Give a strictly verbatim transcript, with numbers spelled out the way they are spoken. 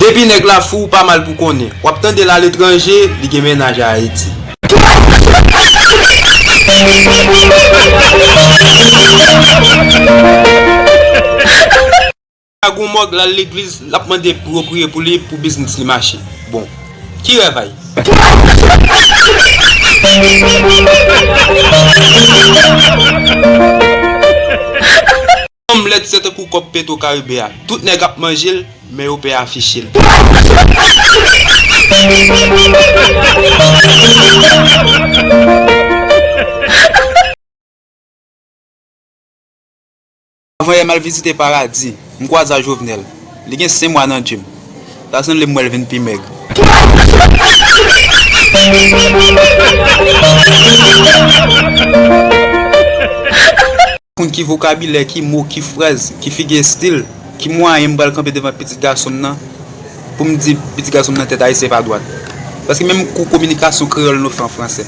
Epi nèg la fou, pa mal pou konnen. W ap tande l aletranje, li gen mennaj a Ayiti. Nèg la gon mòg, l al legliz, l ap mande pou yo priye pou li, pou biznis li mache. Bon, ki rèv a y? Fanm lèd se tankou kòb Petro Caribe a. Tout nèg ap manje l, men yo pè afiche l. Avanyè m al vizite Paradi, m kwaze a Jovenel. Li gen senk mwa nan djim. Ta sanble m wè l vin pi mèg. Konn ki vokabilè, ki mo, ki fraz, ki figi estil, ki mwayen m pral kanpe devan pitit gason m nan pou m di pitit gason m nan tèt ayisyen pa dwat. Paske menm kou kominikasyon kreyòl nou fè an fransè.